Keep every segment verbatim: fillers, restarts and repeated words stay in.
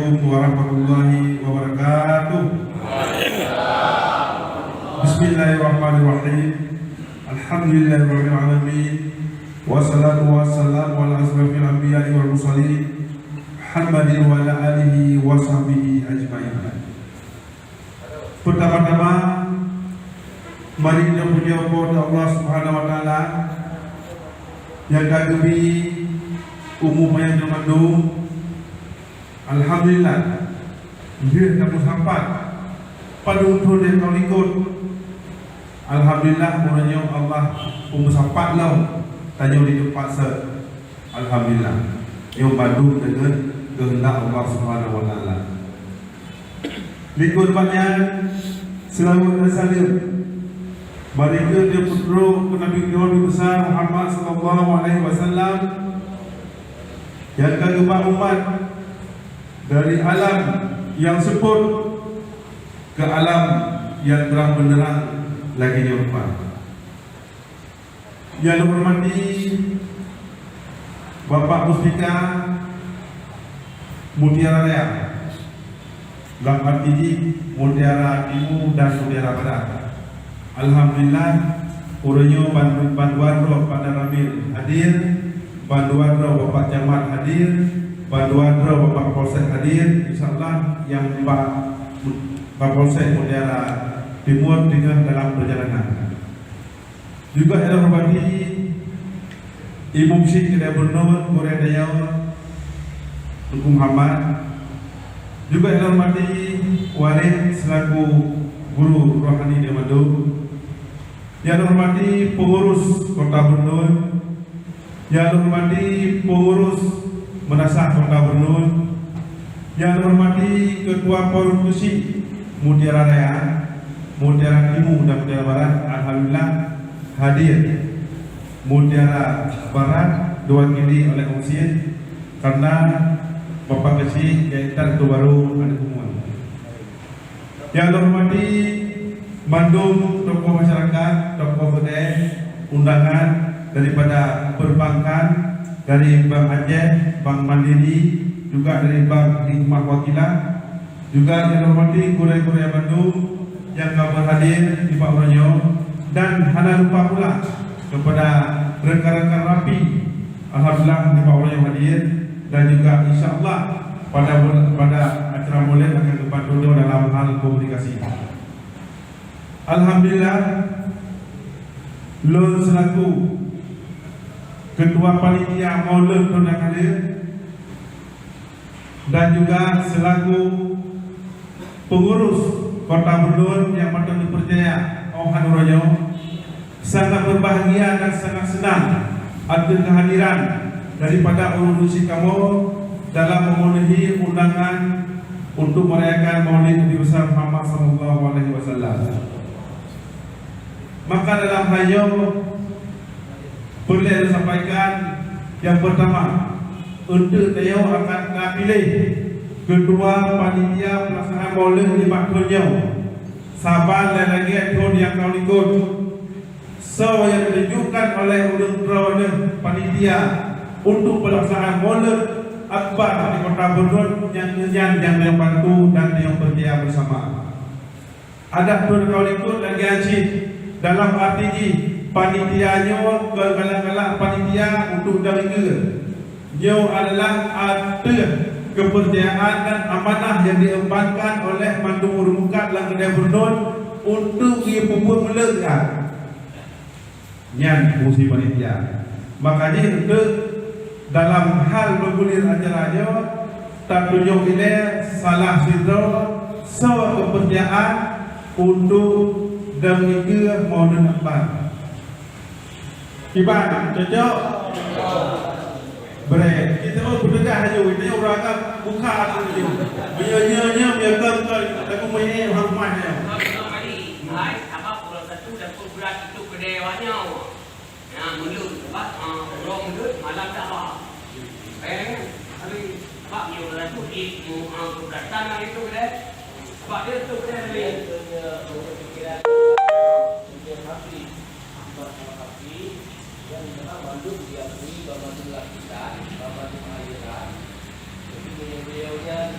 Warahmatullahi wabarakatuh. Bismillahirrahmanirrahim. Alhamdulillahirabbil alamin. Wassalatu wassalamu ala asyrafil anbiya'i wal mursalin, Muhammadin wa ala alihi wa sahbihi ajmain. Pertama-tama, mari kita puja Po teu Allah Subhanahu wa Taala nyang ka geubri umu panyang teuh mandum. Alhamdulillah, lheueh tameusapat padum thon nyang ka likot. Alhamdulillah, uroe nyoe Allah peumeusapat lom tanyoe di teumpat sot. Alhamdulillah, nyoe bandum deungon keuheundak Allah Subhanahu wa Taala. Likot bak nyan, seulaweuet dan saleuem mari kheueh tapeutrok keu Nabi geutanyoe Nabi Besar Muhammad sallallahu alaihi wasallam, nyang ka geuba umat dari alam nyang seupôt keu alam nyang terang beunderang lagée nyoe rupa. Nyang lôn hormati Bapak Muspika Mutiara Raya, lam arti jih Mutiara Timu dan Mutiara Barat. Alhamdulillah, uroe nyoe ban, bandua droe Pak Danramil hadir, bandua droe Bapak Camat hadir, bandua droe Bapak Kapolsek hadir. Insya Allah, nyang Pak Kapolsek Mutiara Timur teungoh dalam perjalanan. Juga nyang lôn hormati Ibu Mursyid Keudai Beureunuen, gurée tanyoe Teungku Muhammad. Juga nyang lôn hormati Walid selaku guru rohani di mandum. Nyang lôn hormati pengurus Kota Beureunuen. Nyang lôn hormati pengurus Meunasah Kota Beureunuen, nyang lôn hormati Ketua Forum Keuchik Mutiara Raya, Mutiara Timu dan Mutiara Barat, alhamdulillah hadir. Mutiara Barat diwakili oleh Ong Sin, karena Bapak Keuchik nyang intat tu baru ada pengumuman. Nyang lôn hormati mandum tokoh masyarakat, tokoh keudai, undangan daripada perbankan, dari Bank Aceh, Bank Mandiri, juga dari Bank Hikmah Wakilah. Juga nyang lôn hormati gurée-gurée mandum nyang ka berhadir di bak uroe nyoe, dan hana lupa pula kepada rekan-rekan rapi, alhamdulillah, di bak uroe nyoe hadir, dan juga insya Allah pada, pada acara Maulid akan geubantu dalam hal komunikasi. Alhamdulillah, lôn selaku Ketua Panitia Maulid Tonda Khadir dan juga selaku pengurus Kota Beureunuen nyang patut dipercaya óh uroe nyoe, sangat berbahagia dan sangat senang ateueh kehadiran daripada ureuëng-ureuëng syiek kamoe dalam memenuhi undangan untuk merayakan Maulid Nabi Besar Muhammad sallallahu alaihi wasallam. Maka dalam hal nyoe, peureulée lôn sampaikan, nyang peurtama, eunteuk tanyoe akan tapiléh keutua panitia peulaksanaan Maulid nibak thon nyoe, saban lagée-lagée thon nyang ka likot. Soe nyang ditunjukkan oleh ureuëng droeneuh panitia untuk peulaksanaan Maulid Akbar di Kota Beureunuen, nyang nyan nyang tanyoe bantu dan tanyoe peurcaya beusama. Adak thon ka likot lagée nyan cit, dalam arti jih, panitia nyoe kon galak-galak panitia untuk dong ikeue. Nyoe adalah ateueh kepercayaan dan amanah nyang diembankan oleh mandum ureuëng mukat lam keudée Beureunuen untuk geupeubuet meuleueng nyan. Nyan fungsi panitia. Maka jih eunteuk dalam hal meugulir acara nyoe, tatunyok ilée salah sidroe soe keupeurcayaan untuk dong ikeue Maulid Akbar. Kiban, cocok? Brek. Kita oh, peuteugas laju. Kita urang kan buka laju. Meunyoe nyoe nyoe, meunyoe kon kon, tapi meunyoe hak mah nyoe. Hai, apa pukul satu dan pukul dua itu kedai awak nyoe. Nah, mulut, apa? Ah, orang mulut, malam tak apa. Eh, tapi apa nyoe pukul satu di, ah, pukul dua sana itu kedai. Sebab dia tu kedai tadi. Hamba salah kaki, nyang mana mandum diakui bak mandum lapisan, bak mandum aliran. Jadi, beliau-beliau nyan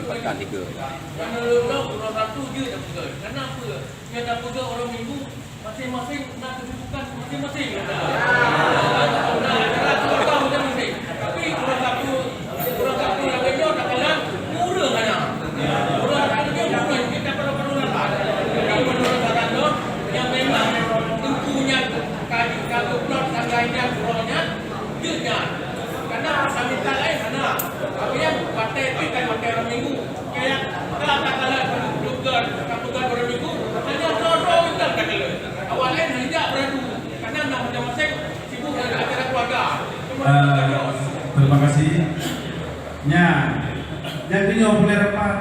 Pekan tiga. Karena lôn lôn uroe Sabtu jeuet tapeugah. Karena apa? Nyang tapeugah uroe Minggu, masing-masing na kesibukan masing-masing. Nah, cara tapeugah masing-masing. Tapi uroe Sabtu, uroe Sabtu lagèe nyoe takalon ureueng hana. Uroe Sabtu nyoe ureueng kita perlu-perlu lapan. Jadi menurut saran lôn, nyang memang teungku nyan ka, ka geuplot tanggai nyan uroe nyan, jeuet nyan. Karena kami tak lain hana. Tapi yang watèe pih kan watèe uroe Minggu. Eh, terima kasih. Nya, jadi nyoe peureulèe rapat,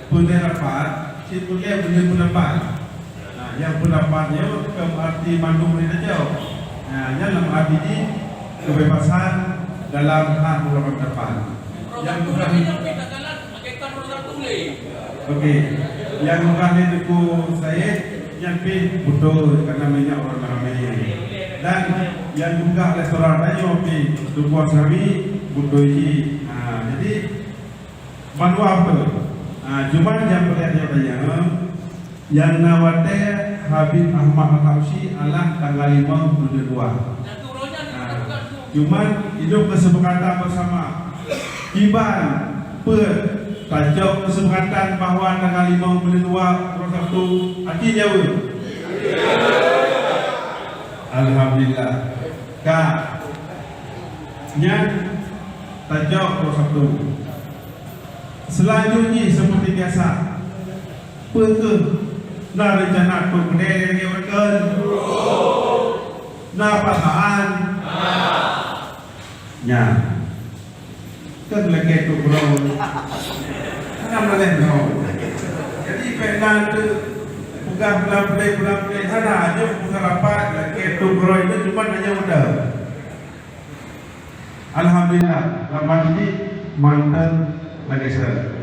peureulèe rapat, si peureulèe meunyoe pendapat. Nah, nyang pendapat nyoe bukan berarti mandum boleh tajawab. Nah, nyan lam arti jih kebebasan dalam hak mengeluarkan pendapat. Nyang bukan Okey. Nyang geupeugah lé Teungku Said, nyan pih beutôi, karena meunyoe ureueng ramé. Dan nyang geupeugah lé syedara tanyoe pih, Teungku Asnawi, beutôi jih. Ha, jadi, bandua beutôi. Ha, cuma nyang peureulèe tanyoe, nyang na watèe Habib Ahmad Al-Habsyi adalah tanggal lima buleuen dua. Ha, cuman, hidup kesepakatan bersama. Kiban peuet tacok keuseumakatan bahwa tanggai limong buleuen dua uroe Sabtu aci jaweueb? Alhamdulillah. Ka. Nyan tacok uroe Sabtu. Selanjutnya seperti biasa, peue kheueh na reuncana trok keudè lagèe ureueng kheun? Na pasangan? Nyan. Kan lakèe trok keudroe. Hana malèe nyoe. Jadi, bèk na teupeugah bulan puléh, bulan puléh. Hana, nyoe peugah rapat, lakèe trok keudroe nyoe cuma hanya muda. Alhamdulillah, lam masjid mantan lagèe sira.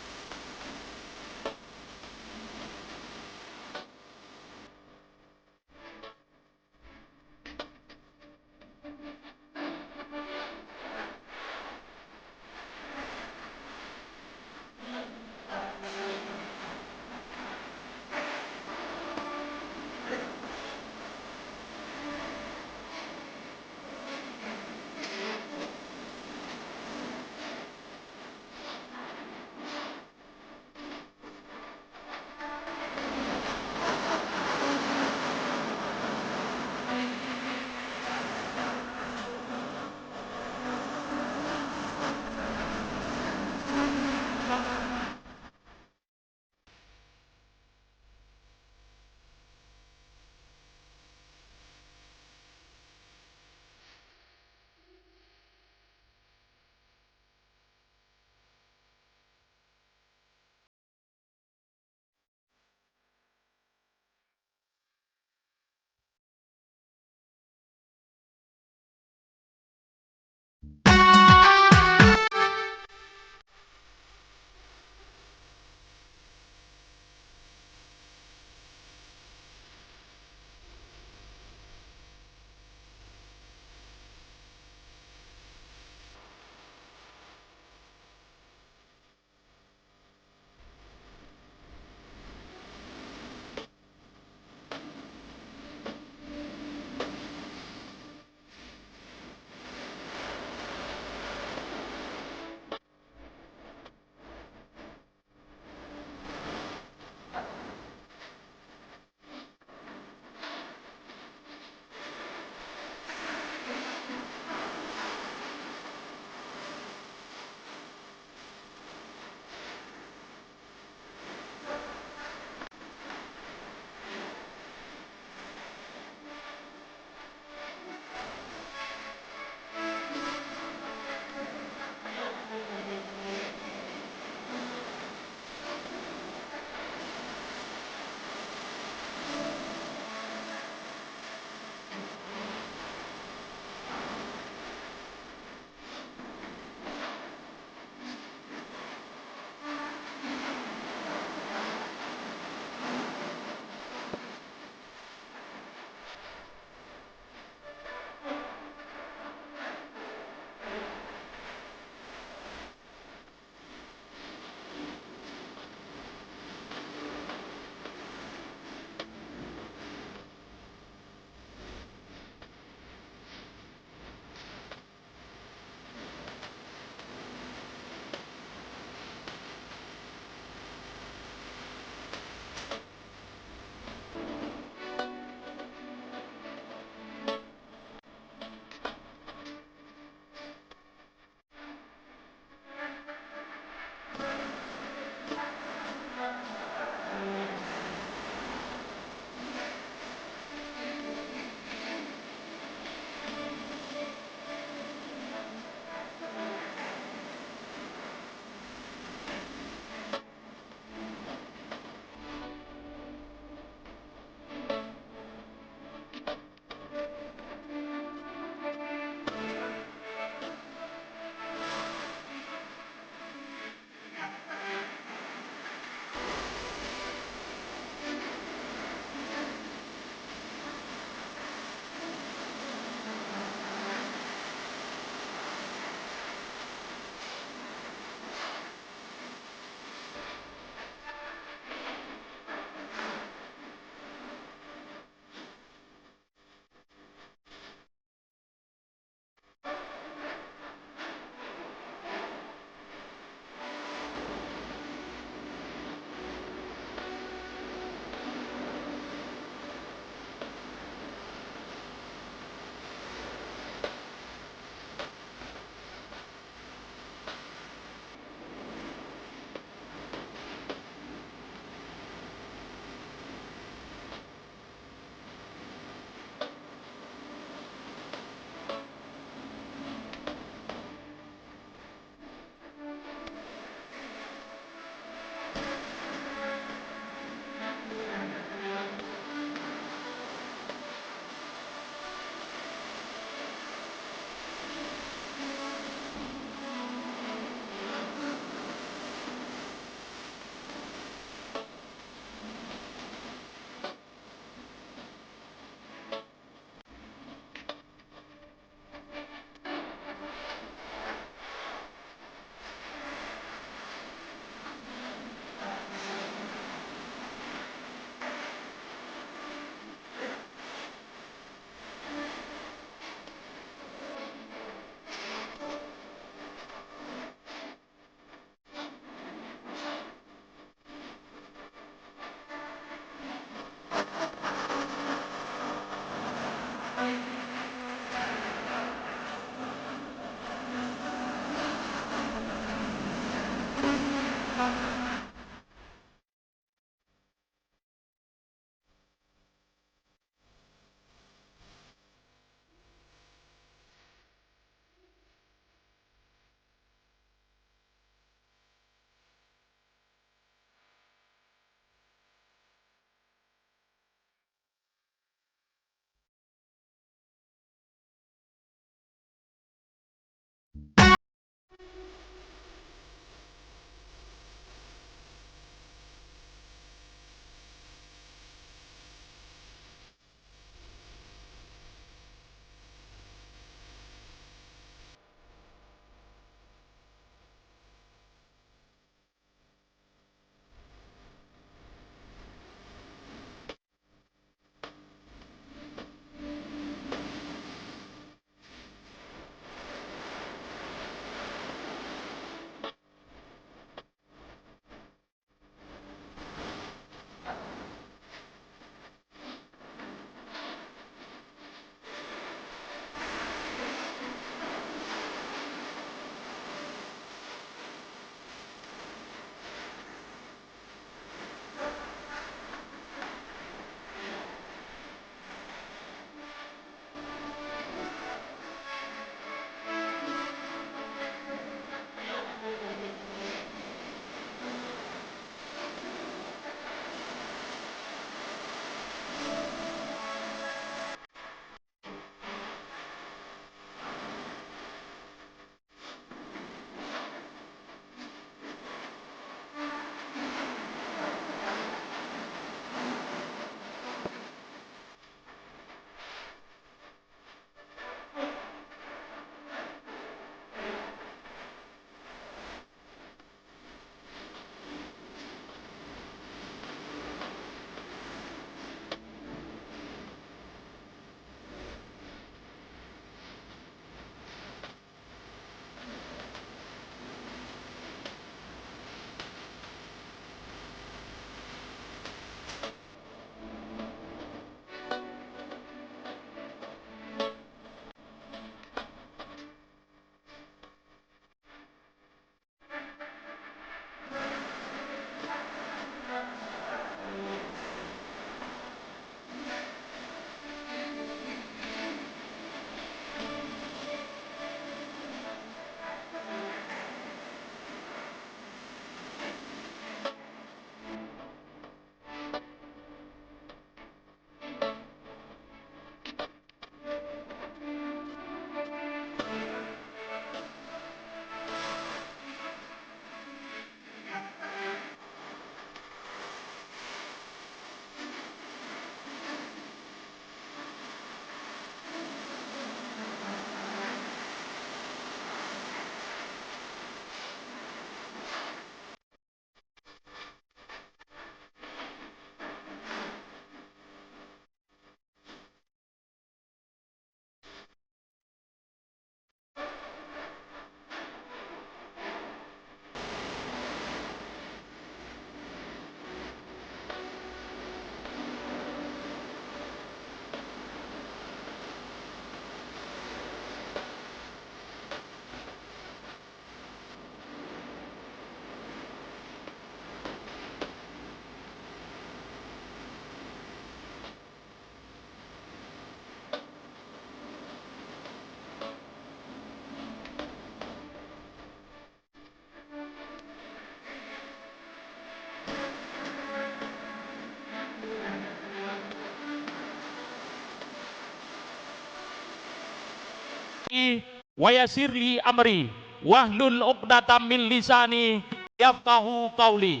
wa yassir li amri, wahlul 'uqdatam min lisani, yafqahu qauli.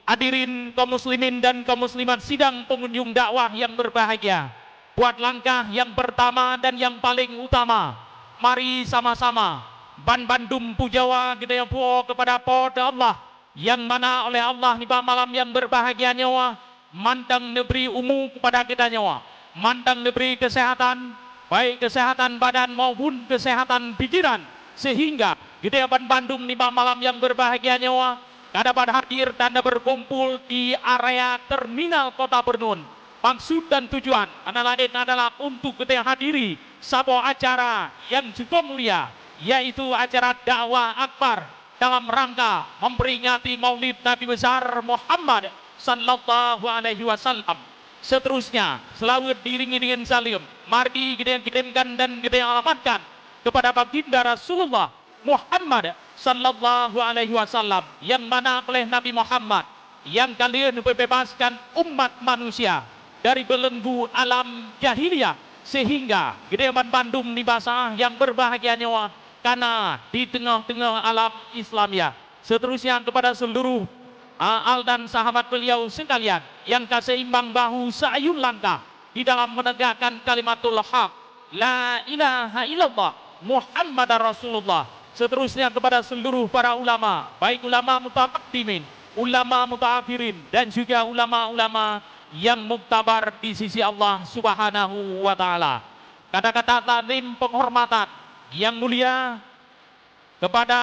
Hadirin kaum muslimin dan kaum muslimat sidang pengunjung dakwah yang berbahagia, buat langkah yang pertama dan yang paling utama, mari sama-sama banbandum pujawa geutanyoe puwoe keupada Po teu Allah, nyang mana oleh Allah nibak malam nyang berbahagia nyoe mantong neubri umu keupada geutanyoe, mantong neubri keuseuhatan, baik keuseuhatan badan maupun keuseuhatan pikiran, sehingga geutanyoe banbandum nibak malam nyang berbahagia nyoe ka dapat hadir dan berkumpul di area terminal Kota Beureunuen. Maksud dan tujuan antara laén adalah untuk geutanyoe hadiri saboh acara nyang cukup mulia, yaitu acara dakwah akbar dalam rangka memperingati Maulid Nabi Besar Muhammad sallallahu alaihi wasallam. Seterusnya, seulaweuet diiringi dengan saleuem, mari geutanyoe kirimkan dan geutanyoe alamatkan keupada Baginda Rasulullah Muhammad sallallahu alaihi wasallam, nyang mana oleh Nabi Muhammad nyang ka lheueh neupeubeubaskon umat manusia dari beulenggu alam jahiliyah, sehingga geutanyoe banbandum nibak saat nyang berbahagia nyoe kana di teungoh-teungoh alam Islamiyah. Seterusnya kepada seluruh, a, al dan sahabat beliau sekalian nyang ka seimbang bahu seayun langkah di dalam menegakkan kalimatul haq, la ilaha illallah Muhammadar Rasulullah. Seterusnya kepada seluruh para ulama, baik ulama mutaqaddimin, ulama mutaakhirin, dan juga ulama-ulama yang muktabar di sisi Allah Subhanahu wa Ta'ala. Kata-kata takzim penghormatan yang mulia kepada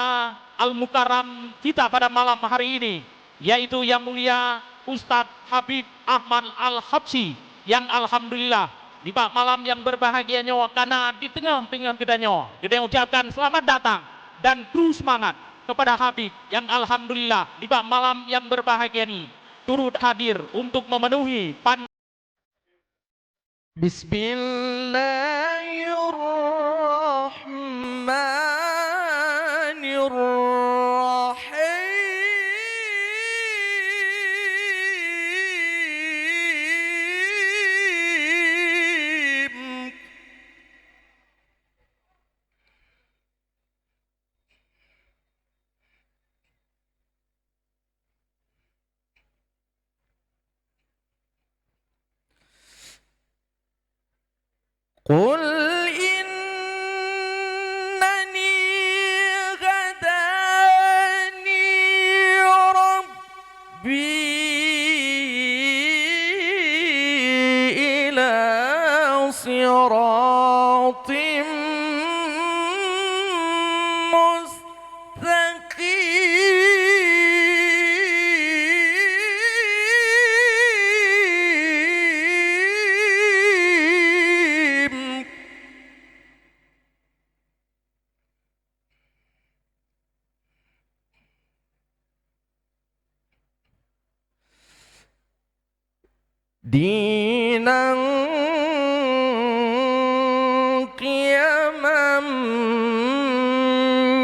Al-Mukarram kita pada malam hari ini, yaitu Yang Mulia Ustaz Habib Ahmad Al-Habsyi, yang alhamdulillah, nibak malam yang berbahagia nyoe kana di teungoh-teungoh geutanyoe. Geutanyoe ucapkan selamat datang dan kru seumangat kepada Habib yang alhamdulillah, nibak malam yang berbahagia ni, turut hadir untuk memenuhi pan- Bismillahirrahmanirrahim. قل إنني هداني ربي إلى صراط مستقيم. دينا قيما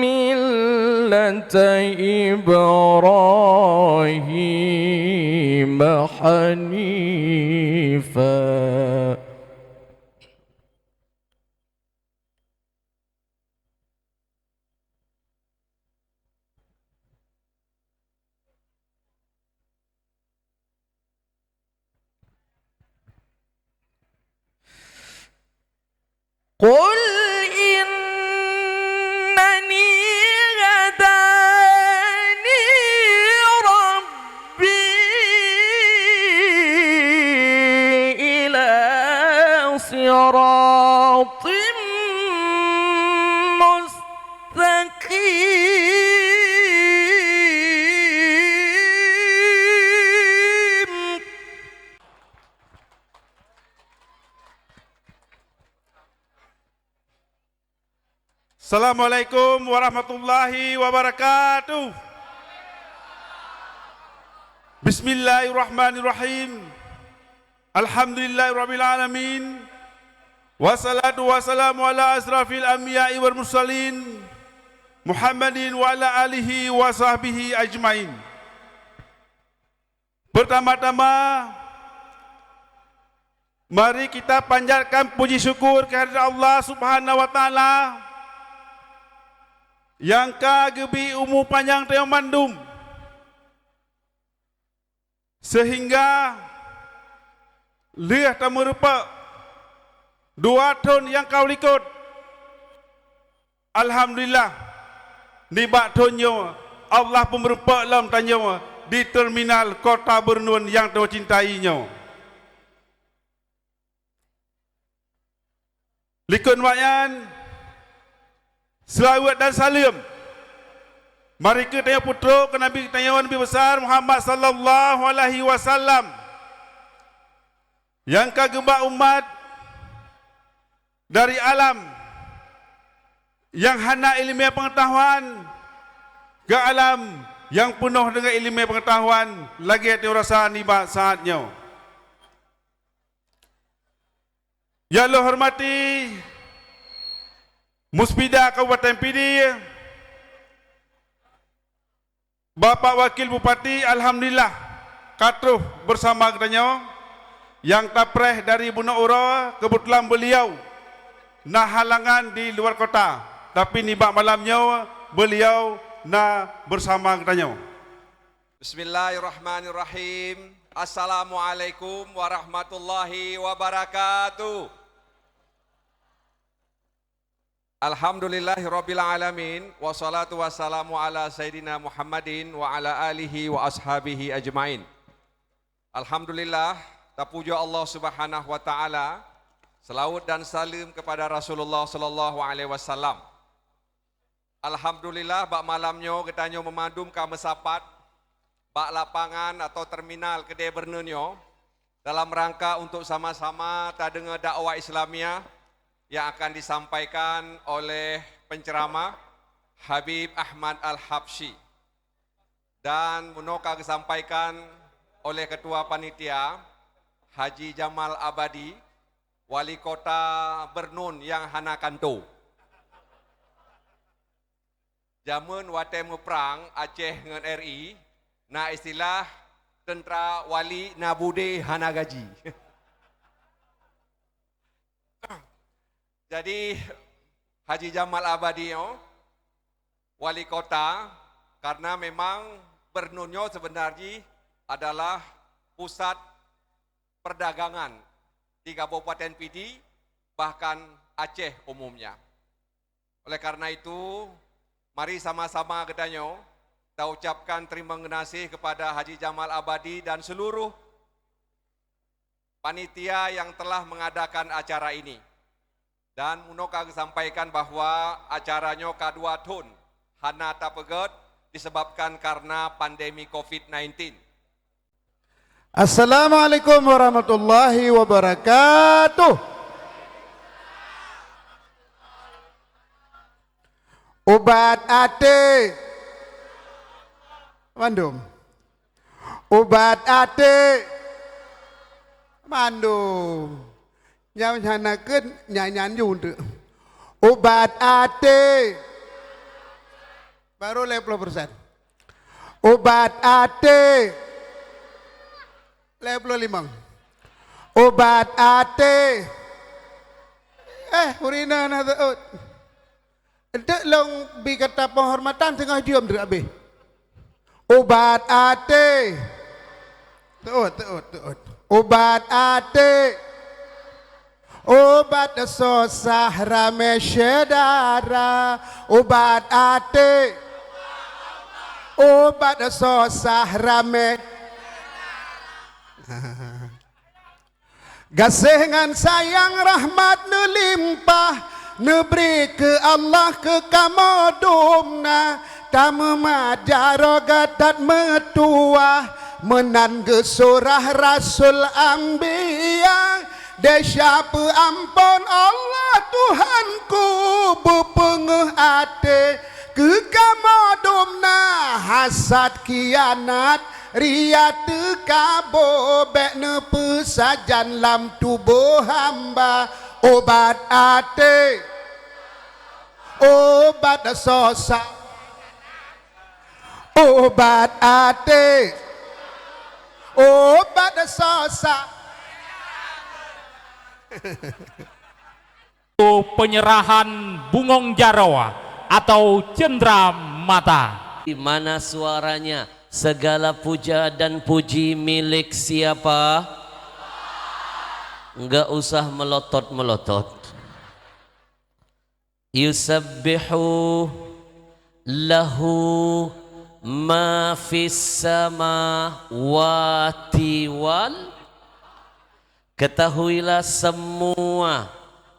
ملة إبراهيم حنيفا. قل إنني هداني ربي إلى صراط مستقيم. Assalamualaikum warahmatullahi wabarakatuh. Bismillahirrahmanirrahim. Alhamdulillahirabbil alamin. Wassalatu wassalamu ala asyrafil anbiya'i wal mursalin, Muhammadin wa ala alihi wa sahbihi ajmain. Pertama-tama, mari kita panjatkan puji syukur kehadirat Allah Subhanahu wa Ta'ala nyang ka geubri umu panyang tanyoe mandum, seuhingga lheueh tameurumpok dua thon nyang ka u likot. Alhamdulillah, nibak thon nyoe Allah peumeurumpok lom tanyoe di terminal Kota Beureunuen nyang tanyoe cintai nyoe. Likot nibak nyan, seulaweuet dan saleuem mari keu tanyoe peutrok keu Nabi tanyoe, Nabi Besar Muhammad sallallahu alaihi wasallam, nyang ka geuba umat dari alam nyang hana ileumèe peungeutahuan keu alam nyang peunoh deungon ileumèe peungeutahuan, lagèe tanyoe rasa nibak saat nyoe. Nyang lôn hormati Muspida Kabupaten Pidie, Bapak Wakil Bupati, alhamdulillah ka troh beusama geutanyoe. Nyang tapreh dari bunoe uroe, keubeutulan beuliau na halangan di luwa kota, tapi nibak malam nyoe beuliau na beusama geutanyoe. Bismillahirrahmanirrahim. Assalamualaikum warahmatullahi wabarakatuh. Alhamdulillahirabbil alamin, wassalatu wassalamu ala sayyidina Muhammadin wa ala alihi wa ashabihi ajmain. Alhamdulillah, tapujoe Allah Subhanahu wa Ta'ala, seulaweuet dan saleuem keupada Rasulullah sallallahu alaihi wasallam. Alhamdulillah, bak malam nyoe geutanyoe meumandum ka meusapat bak lapangan atau terminal Keudè Beureunuen nyoe dalam rangka untuk sama-sama tadeungoe dakwah Islamiah yang akan disampaikan oleh penceramah Habib Ahmad Al-Habsyi. Dan bunoe ka geusampaikan oleh Ketua Panitia, Haji Jamal Abadi, Wali Kota Beureunuen nyang hana kanto. Jameun watèe meuprang Aceh ngon R I, na istilah teuntra wali na budé hana gaji. Jadi, Haji Jamal Abadi nyoe, wali kota, karena memang Beureunuen nyoe sebenarnya adalah pusat perdagangan di Kabupaten Pidie, bahkan Aceh umumnya. Oleh karena itu, mari sama-sama geutanyoe taucapkan terima geunaséh kepada Haji Jamal Abadi dan seluruh panitia yang telah mengadakan acara ini. Dan bunoe ka geusampaikan bahwa acara nyoe ka dua thon hana tapeugèt disebabkan karena pandemi covid sembilan belas. Assalamualaikum warahmatullahi wabarakatuh. Ubat até. Mandum. Ubat até. Mandum. Nyang hana kheun nyan-nyan ju teuk. Ubat até. Baru lhèe ploh persen. Ubat até. Lhèe ploh limong. Ubat até. Eh, ureueng inong na seuôt. Eunteuk lôn bi kata penghormatan teungoh jeuem teuk abéh. Ubat até. Teuôt, teuôt, teuôt. Ubat até. Ubat sosah ramé syedara. Ubat até. Ubat sosah ramé. Gaséh ngon sayang rahmat neulimpah, neubri keu Allah keu kamoe dum na, tameumat jaroe gata meutuwah, meunan geusurah rasul anbiya. Desya peuamphon Allah Tuhanku, beupeungeuh até keu kamoe dum na, hasad khianat Ria teuka boh, bèk neupeusajan lam tuboh hamba. Ubat até, ubat sosa, ubat até, ubat sosa. Penyerahan bungong jaroe atau cendera mata. Di mana suaranya? Segala puja dan puji milik siapa? Enggak usah melotot-melotot. Yusabbihu lahu ma fis samawati wal. Ketahuilah semua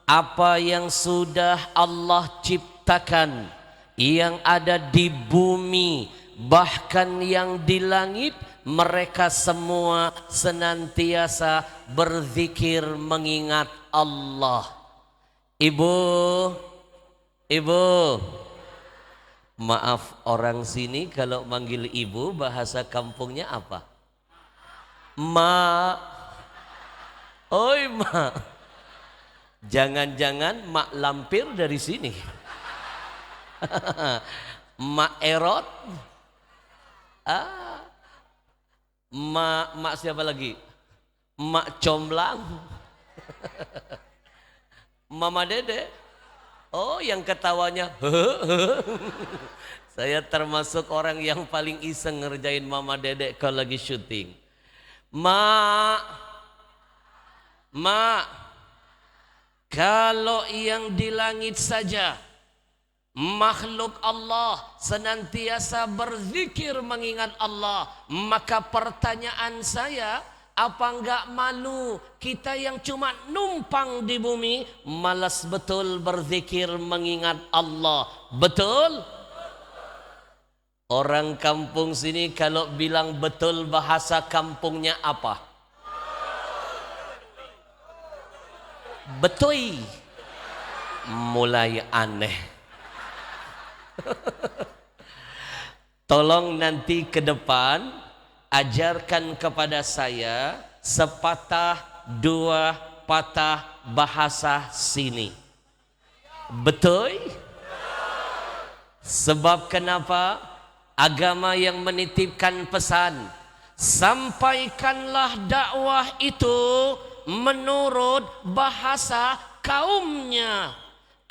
apa yang sudah Allah ciptakan, yang ada di bumi, bahkan yang di langit, mereka semua senantiasa berzikir mengingat Allah. Ibu, ibu. Maaf, orang sini kalau manggil ibu, bahasa kampungnya apa? Mak. Oi, Mak. Jangan-jangan mak lampir dari sini. Mak Erot. Ah. Mak, mak siapa lagi? Mak Comblang. Mama Dedek. Oh, yang ketawanya. Saya termasuk orang yang paling iseng ngerjain Mama Dedek kalau lagi syuting. Mak, Mak, kalau yang di langit saja makhluk Allah senantiasa berzikir mengingat Allah, maka pertanyaan saya, apa enggak malu kita yang cuma numpang di bumi, malas betul berzikir mengingat Allah? Betul? Orang kampung sini kalau bilang betul, bahasa kampungnya apa? Betul. Mulai aneh. Tolong nanti ke depan ajarkan kepada saya sepatah dua patah bahasa sini. Betul? Sebab kenapa? Agama yang menitipkan pesan, sampaikanlah dakwah itu menurut bahasa kaumnya.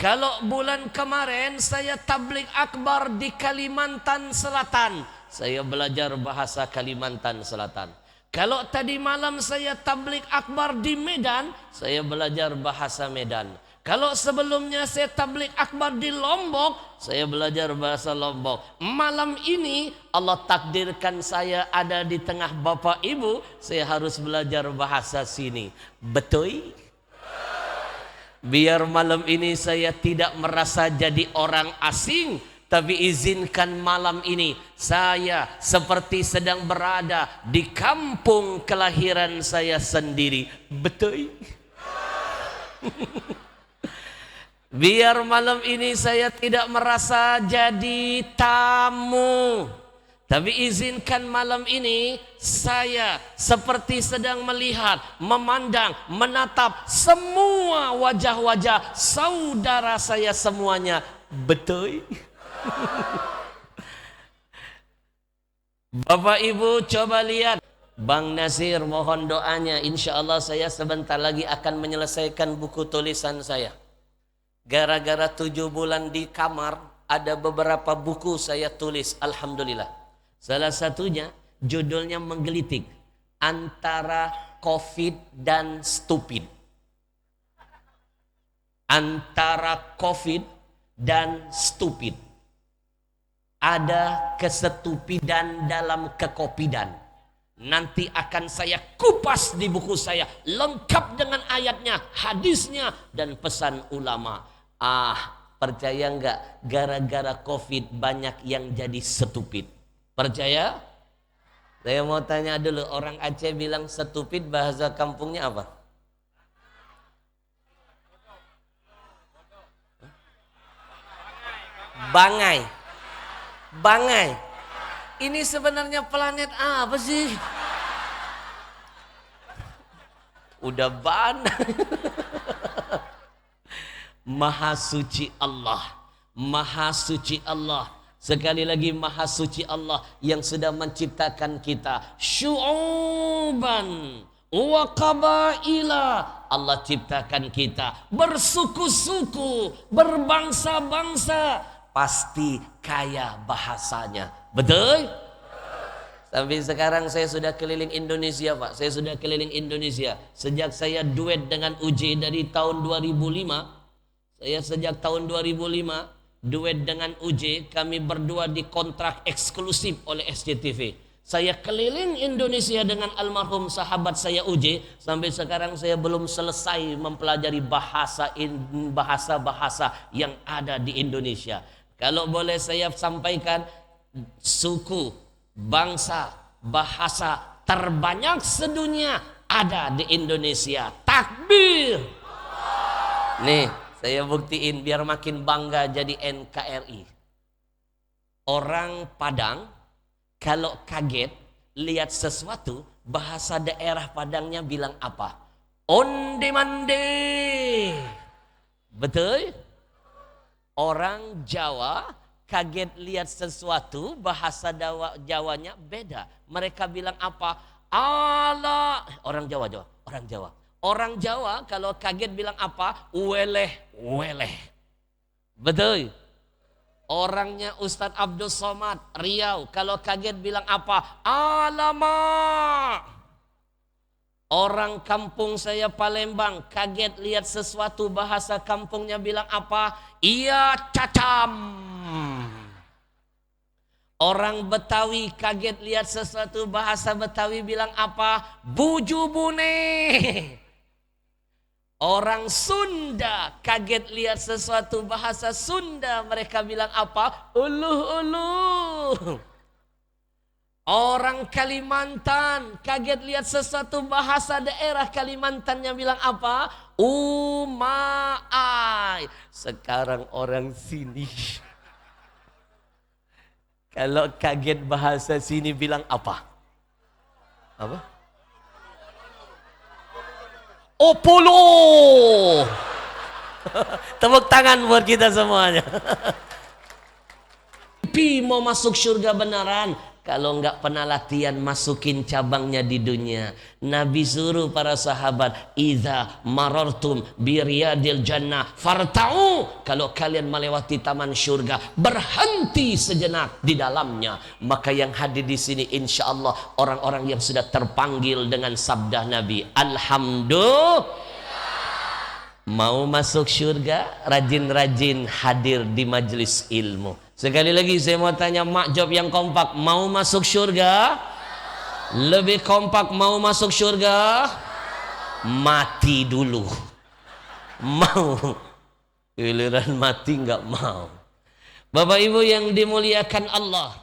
Kalau bulan kemarin saya tablig akbar di Kalimantan Selatan, saya belajar bahasa Kalimantan Selatan. Kalau tadi malam saya tablig akbar di Medan, saya belajar bahasa Medan. Kalau sebelumnya saya tablig akbar di Lombok, saya belajar bahasa Lombok. Malam ini Allah takdirkan saya ada di tengah Bapak Ibu, saya harus belajar bahasa sini. Betul? Biar malam ini saya tidak merasa jadi orang asing, tapi izinkan malam ini saya seperti sedang berada di kampung kelahiran saya sendiri. Betul? Biar malam ini saya tidak merasa jadi tamu, tapi izinkan malam ini saya seperti sedang melihat, memandang, menatap semua wajah-wajah saudara saya semuanya. Betul? Bapak Ibu, coba lihat. Bang Nasir, mohon doanya. Insya Allah saya sebentar lagi akan menyelesaikan buku tulisan saya. Gara-gara tujuh bulan di kamar, ada beberapa buku saya tulis, alhamdulillah. Salah satunya judulnya menggelitik, Antara Covid dan Stupid. Antara Covid dan Stupid. Ada kesetupidan dalam kekopidan. Nanti akan saya kupas di buku saya, lengkap dengan ayatnya, hadisnya, dan pesan ulama. Ah, percaya nggak? Gara-gara Covid banyak yang jadi stupid. Percaya? Saya mau tanya dulu, orang Aceh bilang stupid bahasa kampungnya apa? Bangai. Bangai. Ini sebenarnya planet apa sih? Udah banai. Maha suci Allah. Maha suci Allah. Sekali lagi, Maha suci Allah yang sudah menciptakan kita. Syu'uban wa qabaila. Allah ciptakan kita bersuku-suku, berbangsa-bangsa. pasti kaya bahasanya. Betul? Sampai sekarang saya sudah keliling Indonesia, Pak. Saya sudah keliling Indonesia. Sejak saya duet dengan Uje dari tahun dua ribu lima, saya sejak tahun dua ribu lima, duet dengan Uje, kami berdua dikontrak eksklusif oleh S C T V. Saya keliling Indonesia dengan almarhum sahabat saya Uje, sampai sekarang saya belum selesai mempelajari bahasa in-, bahasa-bahasa yang ada di Indonesia. Kalau boleh saya sampaikan, suku, bangsa, bahasa terbanyak sedunia ada di Indonesia. Takbir! Nih, saya buktiin biar makin bangga jadi N K R I. Orang Padang kalau kaget lihat sesuatu, bahasa daerah Padangnya bilang apa? Onde mande. Betul? Orang Jawa kaget lihat sesuatu, bahasa Dawa-, Jawanya beda. Mereka bilang apa? Ala, orang Jawa, Jawa, orang Jawa. Orang Jawa kalau kaget bilang apa? Weleh, weleh. Betul? Orangnya Ustadz Abdul Somad, Riau, kalau kaget bilang apa? Alamak! Orang kampung saya Palembang, kaget lihat sesuatu, bahasa kampungnya bilang apa? Iya cacam. Orang Betawi kaget lihat sesuatu, bahasa Betawi bilang apa? Bujubune. Orang Sunda kaget lihat sesuatu, bahasa Sunda mereka bilang apa? Uluh-uluh. Orang Kalimantan kaget lihat sesuatu, bahasa daerah Kalimantannya bilang apa? Umaai. Sekarang orang sini kalau kaget bahasa sini bilang apa? Apa? Opolo. Tepuk tangan buat kita semuanya. Pi mau masuk syurga benaran, kalau enggak pernah latihan masukin cabangnya di dunia. Nabi suruh para sahabat, "Idza marartum bi riyadil jannah farta'u." Kalau kalian melewati taman syurga, berhenti sejenak di dalamnya. Maka yang hadir di sini, insya Allah, orang-orang yang sudah terpanggil dengan sabda Nabi. Alhamdulillah. Mau masuk syurga, rajin-rajin hadir di majlis ilmu. Sekali lagi saya mau tanya, mak jawab yang kompak, mau masuk syurga? Lebih kompak, mau masuk syurga? Mati dulu. Mau. Giliran mati nggak mau. Bapak Ibu yang dimuliakan Allah,